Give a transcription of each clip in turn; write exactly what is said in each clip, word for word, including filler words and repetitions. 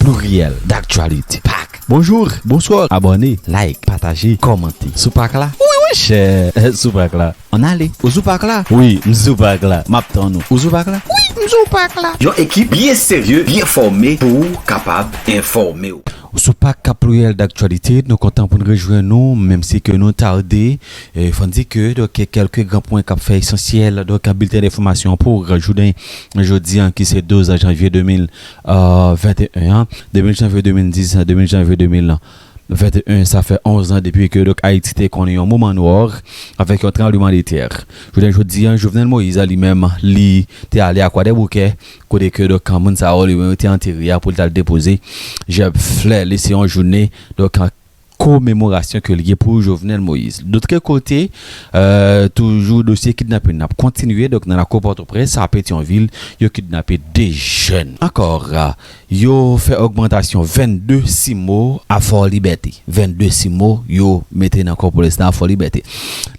Pluriel d'actualité. Pak. Bonjou, bonswa. Abòne, like, pataje, kòmante. Sou Pak la? Wi, monchè. Sou Pak la. Ann ale. Ou sou Pak la? Wi, m sou Pak la. M ap tann ou. Ou sou Pak la? Wi, m sou Pak la. Yon ekip byen serye, byen fòme pou w kapab enfòme w. Sou Pak k ap Pluriel d'actualité, nou kontan pou n rejwenn nou, menm si ke nou tade. E, fò n di ke, donk, kèlke gran pwen k ap fè esansyèl, donk, bilten enfòmasyon pou jounen jodi an, ki se douz janvye de mil venteyen an, de mil janvye de mil dis, de mil janvye de mil venteyen, sa fè onz an depi ke, donk, Ayiti te konnen yon moman nwa avèk yon tranblemanntè. Jounen jodi an, Jovenel Moïse, li menm, li te ale a Kwadèboukè, kote ke, donk, moun sa yo, li menm, te antere a pou l t al depoze jèb flè. Li se yon jounen, donk, komemorasyon ke l ye pou Jovenel Moïse. Dotre kote, euh, toujou dosye kidnapin ap kontinye, donk, nan lakou Pòtoprens, a Petyonvil, yo kidnape de jèn. Ankò, euh, yo fè ogmantasyon vennde simo a Fò Libète. Vennde simo yo mete nan kò polis la a Fò Libète.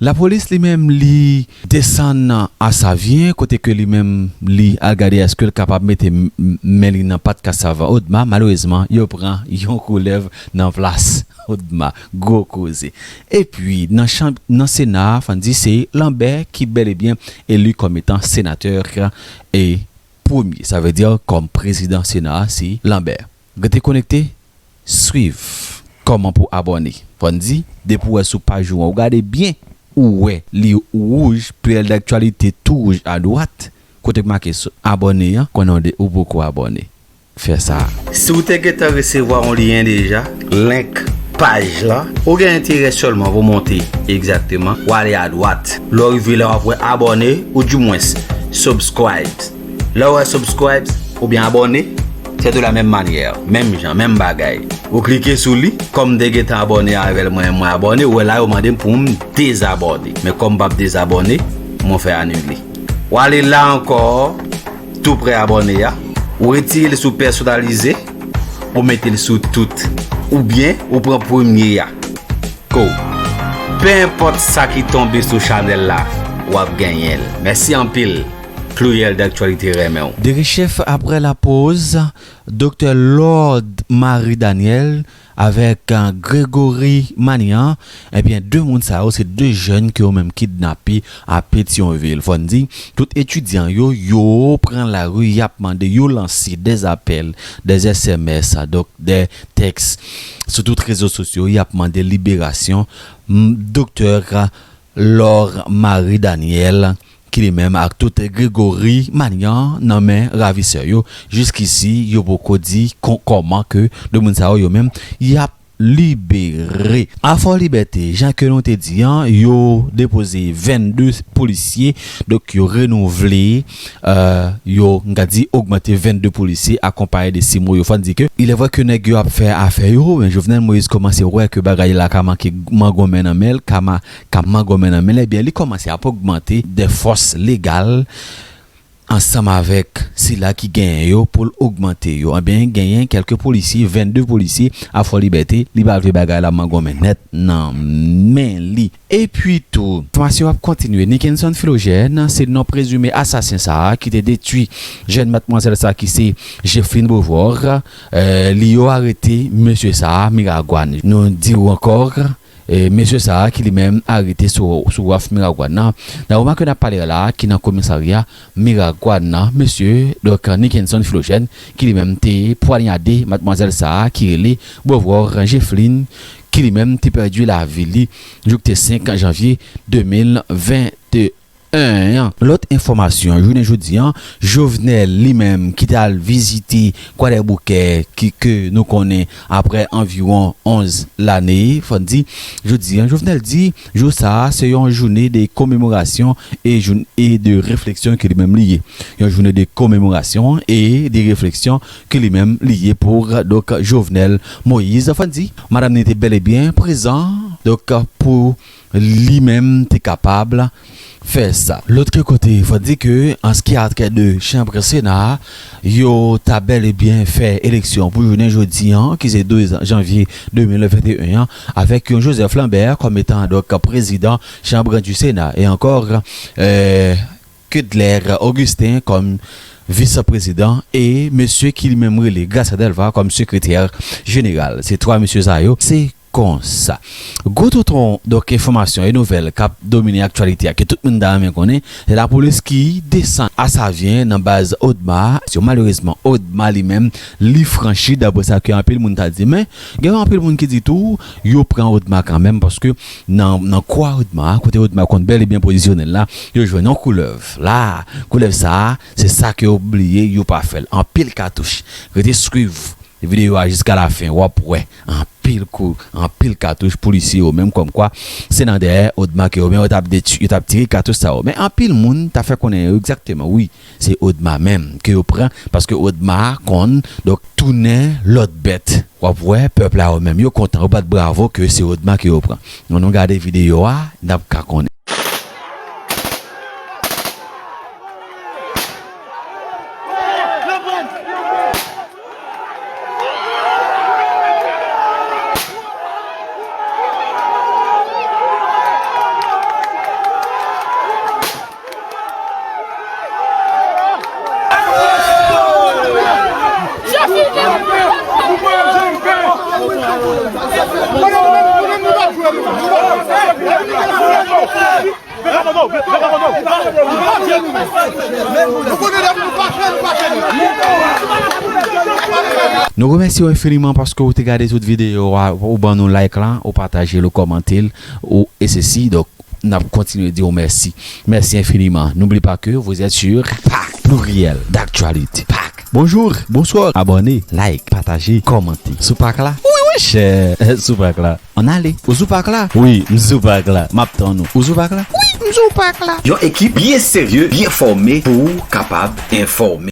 Lapolis li menm, li desann a Savyen, kote ke li menm, li al gade èske l kapab mete m-, m-, men li nan pat kasav Odma. Malerezman, yo pran yon koulèv nan plas Odma. Gwo koze. Epi, nan chanm, nan Sena a, fò n di se Lambert ki bèl e byen eli kòm etan senatè e premye. Sa vle di kòm prezidan Sena a, se Lambert. Rete konekte, swiv. Kòman pou abòne? Fò n di, depi w wè sou paj ou an, ou gade byen, ou wè li wouj, Pluriel d'actualité tou wouj adwat, kote k make sou abòne an, konnen w de-, ou poko abòne. Fè sa. Si w te gentan resevwa yon lyen deja, link paj la, ou gen enterè sèlman pou monte, egzakteman, w ale adwat. Lè w rive la, w ap wè abòne, oudimwens, subscribe. Lè w wè subscribe oubyen abòne, c'est de la même manière, menm jan, menm bagay. Ou klike sou li, kòm m te gentan abòne avè l, mwen, mwen abòne, ou wè la, yo mande m pou m dezabòne. Men kòm m p ap dezabòne, mwen fè anile. W ale la ankò, tou prè abòne a, ou retire l sou pèsonalize, ou mete l sou tout. Oubyen, ou pran premye a. Go! Penenpòt sa ki tonbe sou chanèl la, w ap genyen l. Mèsi anpil. Pluriel d'actualité renmen w. Derechèf apre lapoz, Doktè Lord Marie Daniel avèk, euh, Gregory Manian, ebyen, de moun sa yo, se de jèn ke yo menm kidnape a Petyonvil. Fò n di, tout etidyan yo, yo pran lari, y ap mande, yo lanse des appels, des S M S, donk, des textes sou tout rezo sosyo, y ap mande liberasyon, m, Doktè Lord Marie Daniel, ki li menm ak tout Gregory Manian nan men ravisè yo. Jiskisi, yo poko di kon-, kòman ke de moun sa yo, yo menm, y ap libere. A Fò Libète, jan ke nou te di an, yo depoze vennde polisye, donk yo renouvle, euh, yo, m ka di, ogmante vennde polisye akonpaye de simo yo. Fò n di ke, il est vrai ke nèg yo ap fè afè yo, men Jovenel Moïse kòmanse wè ke bagay la ka manke mangonmen nan men l, ka ma-, ka mangonmen nan men l, ebyen, li kòmanse ap ogmante de fòs legal ansanm avèk sila ki genyen yo pou l ogmante yo. Ebyen, genyen kèlke polisye, vennde polisye a Fò Libète, li pa vle bagay la mangonmen nèt nan men li. Epi tou, enfòmasyon ap kontinye. Nickenson Philogène, se non prezime asasen sa a ki te detwi jèn madmwazèl sa a ki se Jeffline Beauvoir. Euh, li yo arete mesye sa a, Miragwàn. Nou di w ankò, e, mesye sa a ki li menm arete sou, sou waf Miragwàn nan. Nan moman ke n ap pale la, ki nan komisarya Miragwàn nan, mesye, donk, Nickenson Philogène, ki li menm te pwanyade madmwazèl sa a, ki rele Beauvoir Jeffline, ki li menm te pèdi lavi li, jou k te senk janvye de mil venteyen an. Lòt enfòmasyon, jounen jodi an, Jovenel li menm ki t al vizite Kwadèboukè, ki, ke nou konnen apre anviwon onz lane, fò n di, jodi an, Jovenel di, jou sa a, se yon jounen de komemorasyon e jou-, e de refleksyon ke li menm li ye. Yon jounen de komemorasyon e de refleksyon ke li menm li ye pou, donk, Jovenel Moïse. Fò n di, madanm ni te bèl e byen prezan, donk, pou li menm te kapab fè sa. Lòt kote, fò di ke, an ce qui a trait de chanbre Sena a, yo ta bèl e byen fè eleksyon pou jounen jodi an, ki se douz janvye de mil venteyen an, avèk yon Joseph Lambert kòm etan, donk, prezidan chanbre du Sénat. E ankò, euh, Kedler Augustin kòm vis prezidan, e mesye ki li menm rele Gracia Delva kòm sekretè jeneral. Se twa mesye sa yo, se konsa. Gwo tonton, donk, enfòmasyon e nouvèl k ap domine aktyalite a, ke tout moun ta renmen konnen, se lapolis ki desann Asavyen nan baz ODMA. Malerezman, ODMA li menm, li franchi, daprè sa ke anpil moun ta di. Men, gen anpil moun ki di tou, yo pran ODMA kanmenm, paske nan, nan kwa ODMA, kote ODMA konn bèl e byen pozisyone l la, yo jwenn yon koulèv. La, koulèv sa a, se sa ke yo bliye, yo pa fè l. Anpil katouch. Rete swiv videyo a jiska lafen, w ap wè anpil kou, anpil katouch, polisye yo menm kòmkwa se nan dèyè ODMA ke yo menm yo t ap detwi, yo t ap tire katouch sa yo. Men anpil moun ta fè konnen yo egzakteman, wi, se ODMA menm ke yo pran, paske ODMA konn, donk, tounen lòt bèt. W ap wè pèp la yo menm yo kontan, yo bat bravo ke se ODMA ke yo pran. Ann nou gade videyo a, n ap ka konnen. Nou remèsye w enfiniman paske w te gade tout videyo a, ou ban nou like la, ou pataje l, ou kòmante l, ou e sesi. Donk, n ap kontinye di w mèsi. Mèsi enfiniman. N'oublie pas que vous êtes sur Pak Pluriel d'Actualité. Pak. Bonjour, bonsoir. Abòne, like, pataje, kòmante. Sou Pak la? Wi, monchè. Sou Pak la. Ann ale. Ou sou Pak la? Wi, m sou Pak la. M ap tann ou. Ou sou Pak la? Wi, m sou Pak la. Yon ekip byen serye, byen fòme pou w kapab enfòme.